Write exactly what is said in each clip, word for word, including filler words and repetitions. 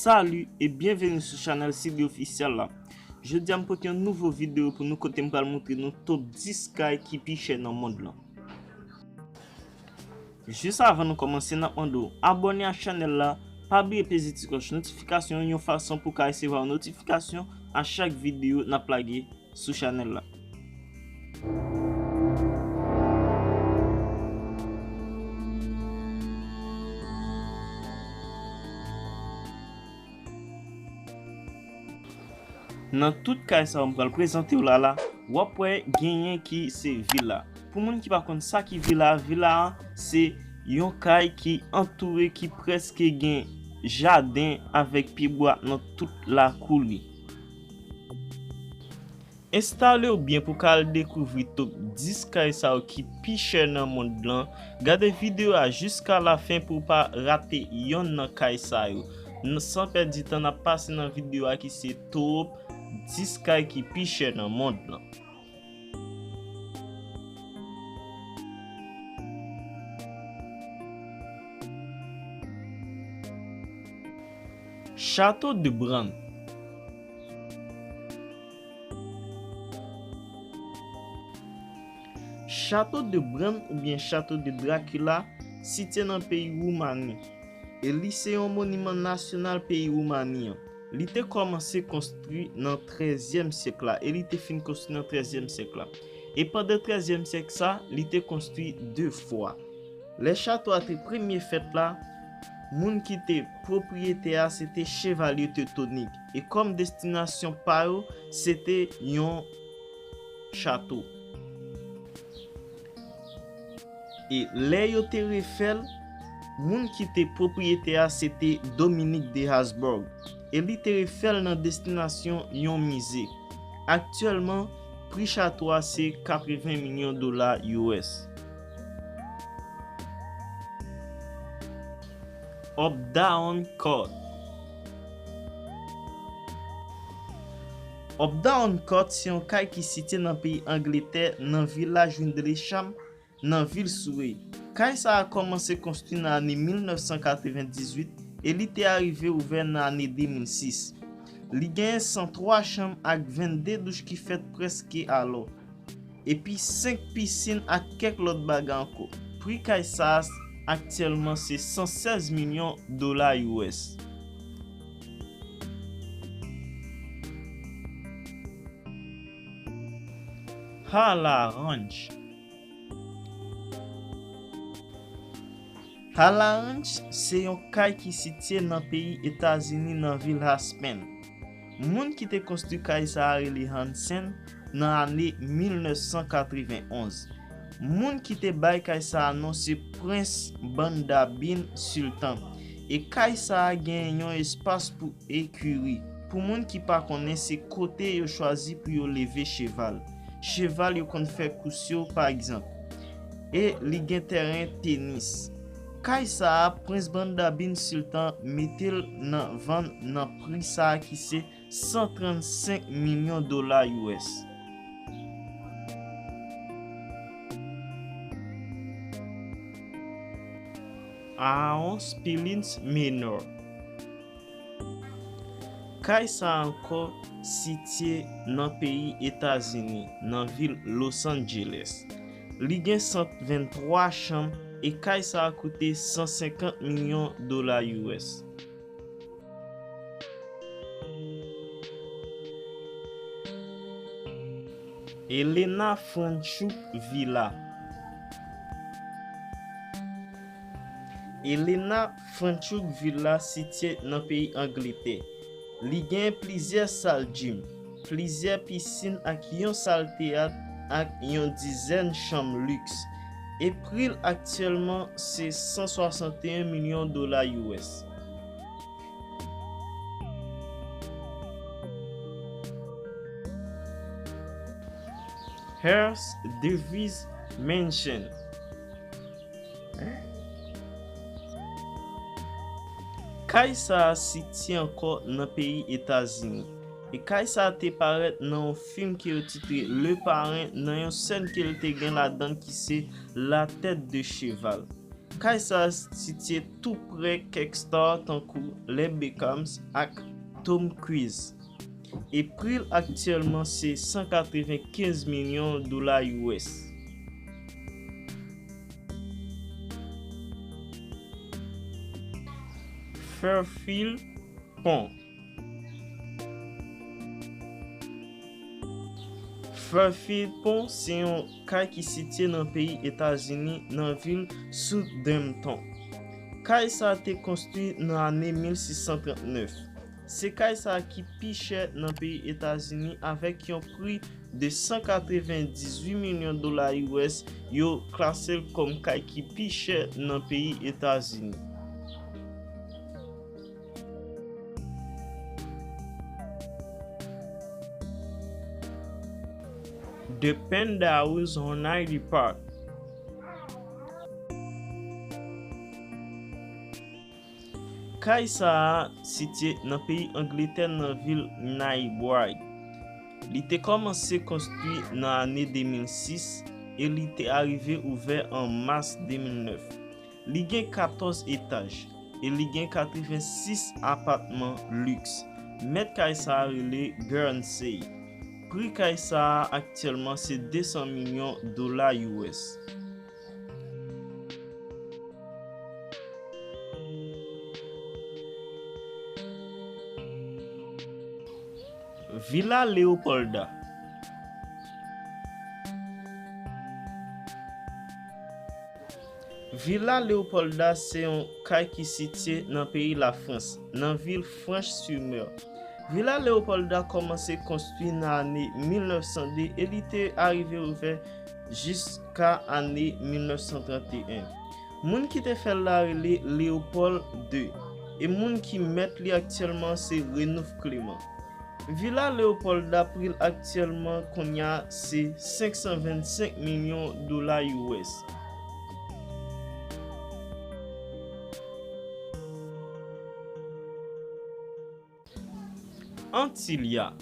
Salut e byenveni sou chanèl Sidi Ofisyal la. Jodi a m pote yon nouvo videyo pou nou kote m pral montre nou top dis kay ki pi chè nan mond lan. Jis avan nou kòmanse, n ap mande w abòne ak chanèl la, pa bliye peze ti klòch notifikasyon yon fason pou w ka resevwa notifikasyon a chak videyo n ap lage sou chanèl la. Nan tout kay sa yo m pral prezante w la la, w ap wè genyen ki se vila. Pou moun ki pa konn sa ki vila, vila a se yon kay ki antoure, ki prèske gen jaden avèk pyebwa nan tout lakou li. Enstale w byen pou w ka al dekouvri top dis kay sa yo ki pi chè nan mond lan. Gade videyo a jiska lafen pou w pa rate yonn nan kay sa yo. N-, san pèdi tan, n ap pase nan videyo a ki se top dis kay ki pi chè nan mond lan. Château de Bran. Château de Bran oubyen Château de Dracula sitye nan peyi Woumani, e li se yon moniman nasyonal peyi Woumani an. Li te kòmanse konstwi nan trèzyèm syèk la, e li te fin konstwi nan trèzyèm syèk la. E pandan trèzyèm syèk sa, li te konstwi de fwa. Lè chato a te premye fèt la, moun ki te pwopriyetè a se te chevalye Teutonik, e kòm destinasyon pa yo, se te yon chato. E lè yo te refè l, moun ki te pwopriyetè a se te Dominique de Habsbourg, e li te refè l nan destinasyon yon mize. Aktyèlman, pri chato a se katreven milyon dola U S. Updown Court. Updown Court se yon kay ki sitye nan peyi Angletè, nan vilaj Windlesham, nan vil Surrey. Kay sa a kòmanse konstwi nan ane mil nèf san katrevendizuit e li te arive ouvè nan ane de mil sis. Li genyen san twa chanm ak vennde douch ki fèt prèske alò, epi senk pisin ak kèk lòt bagay ankò. Pri kay sa a aktyèlman se san sèz milyon dola U S. Hala Ranch. Hala Ranch se yon kay ki sitye nan peyi Etazini, nan vil Aspen. Moun ki te konstwi kay sa a rele Hansen nan ane mil nèf san katrevenonz. Moun ki te bay kay sa a non se Prens Banda Bin Sultan. E kay sa a gen yon espas pou ekiri. Pou moun ki pa konnen, se kote yo chwazi pou yo leve cheval. Cheval yo konn fè kous yo, pa egzanp. E li gen tèren tenis. Kay sa a, Prens Banda Bin Sultan mete l nan vann nan pri sa a ki se san trannsenk milyon dola U S. Aaron Spillins Manor. Kay sa a ankò sitye nan peyi Etazini, nan vil Los Angeles. Li gen san venntwa chanm e kay sa a koute san senkant milyon dola U S. Elena Franchuk Villa. Elena Franchuk Villa sitye nan peyi Angletè. Li gen plizyè sal gym, plizyè pisin ak yon sal teyat ak yon dizèn chanm liks. E pri l aktyèlman se san swasanteyen milyon dola U S. Hearst Davis Mansion. Kay sa a sitye ankò nan peyi Etazini. E kay sa a te parèt nan yon fim ke yo titre Le Parrain, nan yon sèn ke l te gen ladan l ki se La Tête de Cheval. Kay sa a sitye tou pre kèk star tankou les Beckhams ak Tom Cruise. E pri l aktyèlman se san katrevenkenz milyon dola U S. Fairfield Pond. Fairfield Pond se yon kay ki sitye nan peyi Etazini, nan vil Southampton. Kay sa a te konstwi nan ane mil sis san trannèf. Se kay sa a ki pi chè nan peyi Etazini, avèk yon pri de san katrevendizuit milyon dola U S. Yo klase l kòm kay ki pi chè nan peyi Etazini. The Panda House on Hyde Park. Kay sa a sitye nan peyi Angletè, nan vil Newbury. Li te kòmanse konstwi nan ane de mil sis e li te arive ouvè an mas de mil nèf. Li gen katòz etaj e li gen katrevensis apatman liks. Mèt kay sa a rele Guernsey. Pri kay sa a aktyèlman se de san milyon dola U S. Villa Leopolda. Villa Leopolda se yon kay ki sitye nan peyi Lafrans, nan vil Franche-sur-Mer. Villa Leopolda kòmanse konstwi nan ane mil nèf san de e li te arive ouvè jiska ane mil nèf san trannteyen. Moun ki te fè l la rele Leopold de, e moun ki mèt li aktyèlman se Renouf Clément. Villa Leopolda pri l aktyèlman kounye a se senk san vennsenk milyon dola U S. Antilya.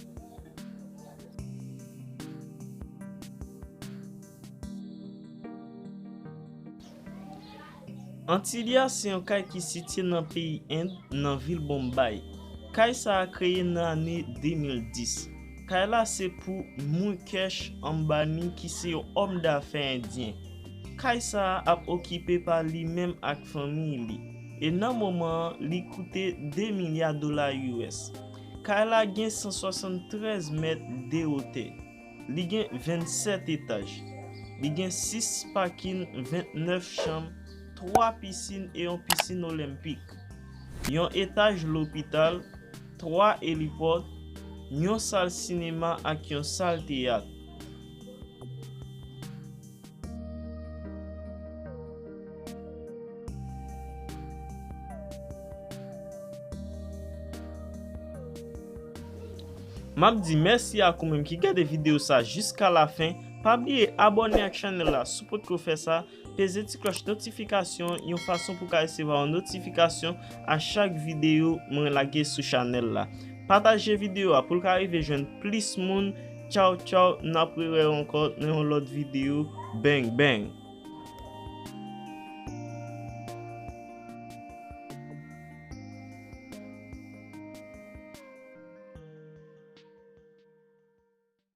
Antilya se yon kay ki sitye nan peyi End, nan vil Bombay. Kay sa a kreye nan ane de mil dis. Kay la se pou Mukesh Ambani, ki se yon òm dafè endyen. Kay sa a ap okipe pa li menm ak fanmi li. E nan moman an, li koute de milya dola U S. Kay la gen san swasanntrèz mèt de wotè. Li gen vennsèt etaj. Li gen sis pakin, vennèf chanm, twa pisin e yon pisin olenpik. Yon etaj lopital, twa elipòd, yon sal sinema ak yon sal teyat. M ap di mèsi ak ou menm ki gade videyo sa jiska lafen. Pa bliye abòne ak chanèl la si w potko fè sa. Peze ti klòch notifikasyon yon fason pou w ka resevwa yon notifikasyon a chak videyo mwen lage sou chanèl la. Pataje videyo a pou l ka rive jwenn plis moun. Tchaw, tchaw, n ap rewè ankò nan yon lòt videyo. Bang, bang!